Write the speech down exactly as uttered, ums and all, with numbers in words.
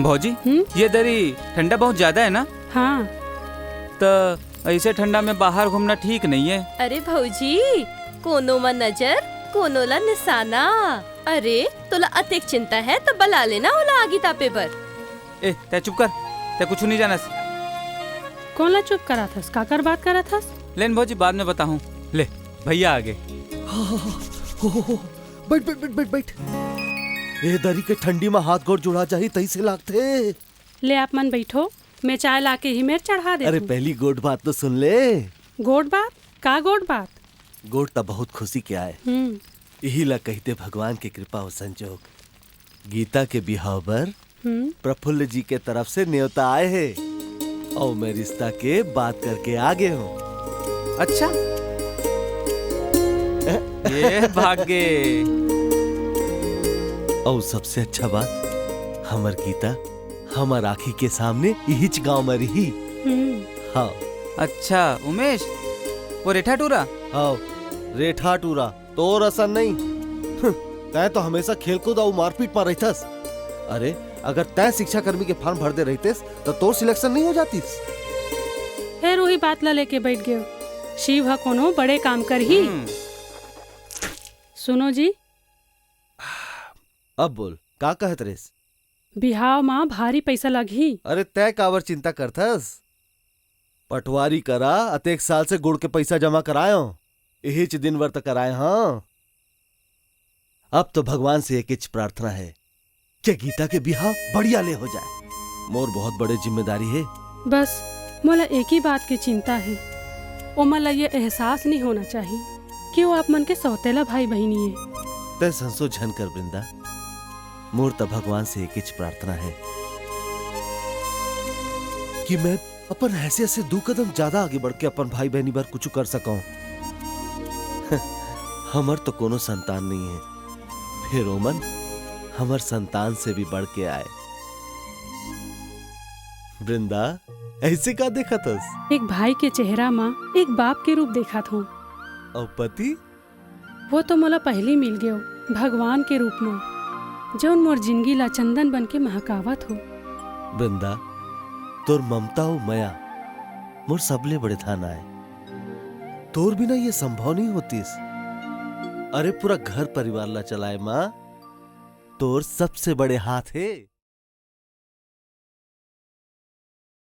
भौजी, हम्म? ये दरी ठंडा बहुत ज्यादा है ना? हाँ। त ऐसे ठंडा में बाहर घूमना ठीक नहीं है। अरे भौजी, कोनो म नजर, कोनो ला निशाना। अरे, तोला अतेक चिंता है त बला लेना ओला आगी तापे बर। ए, तै चुप कर, तै कुछ नहीं जानस। कोन ला चुप कराथस? काकर बात कराथस? लेन भौजी, बाद में बताहूँ। ले, भैया आगे। हो, हो, हो, हो, हो, बैठ, बैठ, बैठ, बैठ, बैठ। ए दरी के ठंडी में हाथ गोड़ जुड़ा जाही, तइसे लागथे। ले आप मन बैठो, मैं चाय लाके ही मेर चढ़ा देथूं। अरे पहली गोठ बात तो सुन ले। गोठ बात? का गोठ बात? गोठ त बहुत खुशी के आय। हम्म। इही ला कहिथे भगवान के कृपा अउ संजोग। गीता के बिहाव बर हम्म। प्रफुल्ल जी के तरफ से नेवता आय हे, अउ मैं रिश्ता के बात करके आ गे हूँ। अच्छा? ये भाग गे। अउ सबसे अच्छा बात, हमर गीता हमर आँखी के सामने इहिच गांव में रही। हम्म। हाँ। अच्छा उमेश, वो रेठा टूरा? हाँ, रेठा टूरा। तोर असन नहीं। हं, तैं तो हमेशा खेलकूद अउ मारपीट म रहिथस। अरे, अगर तैं शिक्षा कर्मी के form भर दे रहितेस, त तोर selection नहीं हो जातिस। फेर उही बात ला लेके बैठ गेव। शिव ह कोनो बड़े काम करही। हम्म। सुनो जी। अब बोल, का कहत रेस? बिहाव म भारी पइसा लगही। अरे, तैं काबर चिंता करथस? पटवारी करा अतेक साल से गुड़ के पइसा जमा करायो, इहिच दिन बर त कराए हं। अब तो भगवान से एकेच प्रार्थना हे कि गीता के बिहाव बढ़िया ले हो जाए। मोर बहुत बड़े जिम्मेदारी हे। बस मोला एक ही बात के चिंता हे, ओमन ला ये एहसास नहीं होना चाहिए कि वो आप मन के सौतेला भाई बहिनी हे। तैं संसो झन कर वृंदा, मोर त भगवान से एकेच प्रार्थना हे कि मैं अपन हैसियत से दू कदम ज्यादा आगे बढ़ के अपन भाई बहिनी बर कुछ कर सकूं। हमर तो कोनो संतान नहीं हे, फेर ओमन हमर संतान से भी बढ़ के आय। वृंदा, ऐसे का देखत हस? एक भाई के चेहरा म एक बाप के रूप देखत हूँ। अउ पति? वो तो मोला पहिली मिल गयो, भगवान के रूप म, जउन मोर जिंदगी ला चंदन बन के महकावत हो। वृंदा, तोर ममता अउ मया मोर सबले बड़े धन आय। तोर बिना ये संभव नहीं होतिस। अरे, पूरा घर परिवार ला चलाए म तोर सबसे बड़े हाथ हे।